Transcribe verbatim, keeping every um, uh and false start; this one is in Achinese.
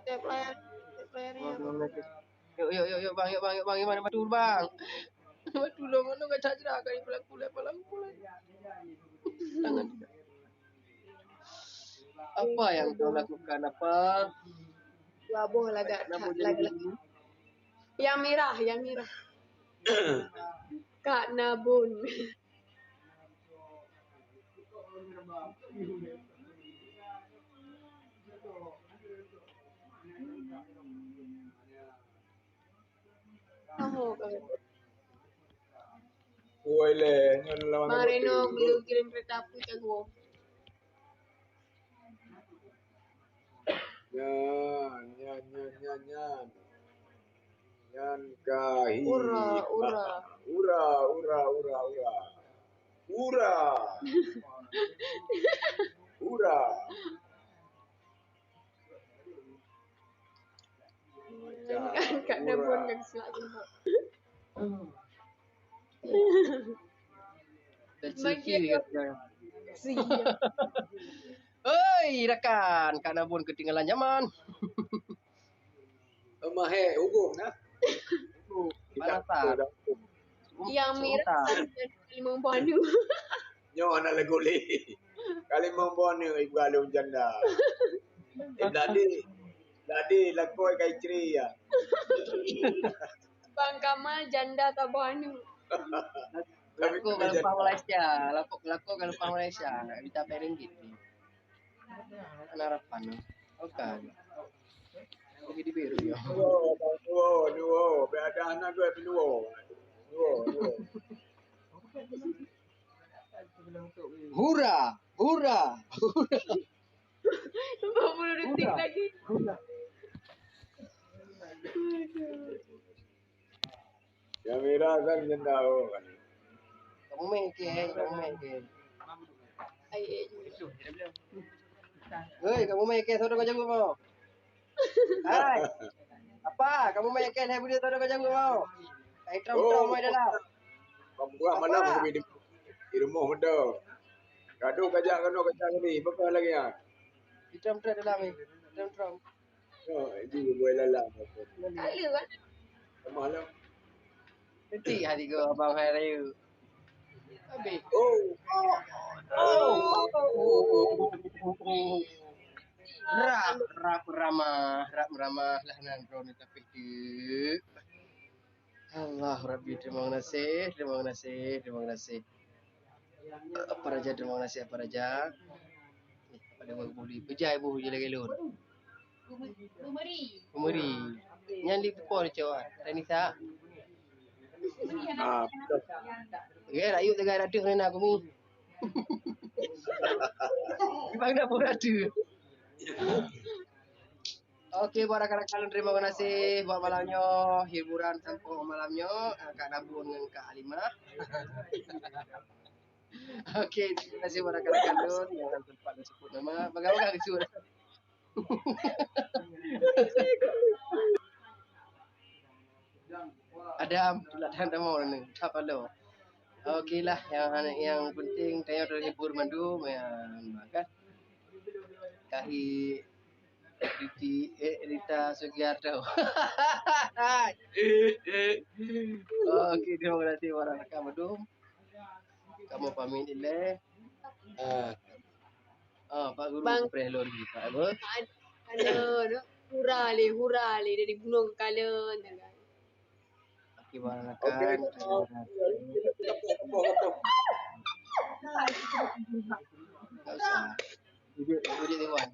Tep layar, tep layar ya. Yuk, yuk, yuk, yuk, bang, yuk, bang, yuk, bang, gimana betul, bang? Betul dong, lu nggak cakra kali pelaku lah, pelaku lah. Tangan. Apa yang kau lakukan, apa? Dua boh lagak, lagak. Yang merah, yang merah. Kak Nabun. Tahu kan? Woi leh, ngon lawan Bang Reno belum kirim kereta api kat gua. Nyan, nyan, nyan, nyan, nyan. Nyan ka hi. Ura, ura. Ura, ura, ura, ura. Ura. Ura. Kak Nabun kan siap tembak. Dan bagi selfie dia kata. Siap. Hei, rakan, Kak Nabun ketinggalan zaman. Mahé hukum nah. Kita Yang merah. Limong banu. Nyoe anak lagu lé. Kali membone ibu alun janda. Eh, tadi, tadi lakoi kai cri ya. Bang Kamal janda tabah anu. Tapi laku kena kalau janda. Pah Malaysia, laku, laku kalau pah Malaysia, nak minta pakai ringgit. Hana harapan. Bukan. Bagi di biru ya. Dua, dua, dua. Biar ada anak dua, dua. Dua, dua. Hura, hura, hura. Empat puluh detik lagi. Hura. Aduh. Yang merah kan jendau. Kamu main ke, kamu main ke. Ai, eh. Hei, kamu main ke, saudara jago mau. Hai. Apa? Kamu main ke, hai, video saudara jago mau. Hai, trom, trom, mai dalam. Buah malam kami di, di rumah betul. Gaduh kajak kena kacang ni, apa lagi ya? Di trom, trom dalam ni. Trom, trom. Oh, itu buai lalang. Kala kan? Lemah lah. Nanti hari ke abang hari raya. Habis. Oh. Oh. Rap, rap ramah, rap ramah lah nan bro ni tapi tu. Allah Rabbi, terima kasih, terima kasih, terima kasih. Apa raja, terima kasih apa raja. Pada bang buli, pejai bu je lagi lun. Bumeri. Bumeri. Nyan di Pepor cowok, Tanisa. Ah, ya, rakyat tegai ratus ni nak kumi. Bang dah pun ratus. Oke, buat rakan-rakan, terima kasih buat malam nyoe, hiburan sampoe malam nyoe, Kak Nabun ngon Kak Halimah. Oke, terima kasih buat rakan-rakan lôn, jangan sempat disebut nama. Bagaimana disebut? Adam, tulak dan mau ni, tak perlu. Oke lah, yang yang penting tanya terhibur mandum ya, kan? Kahi Riti, eh, Rita Sugiarto. Oke, terima kasih buat rakan-rakan mandum. Kamu pamit ileh. Ah. Ah, Pak Guru Bang. Preh lori, Pak apa? Halo, hura le, hura le dari gunung ke kala. Oke, buat rakan-rakan. Oke. Tak usah. Duduk, duduk di luar.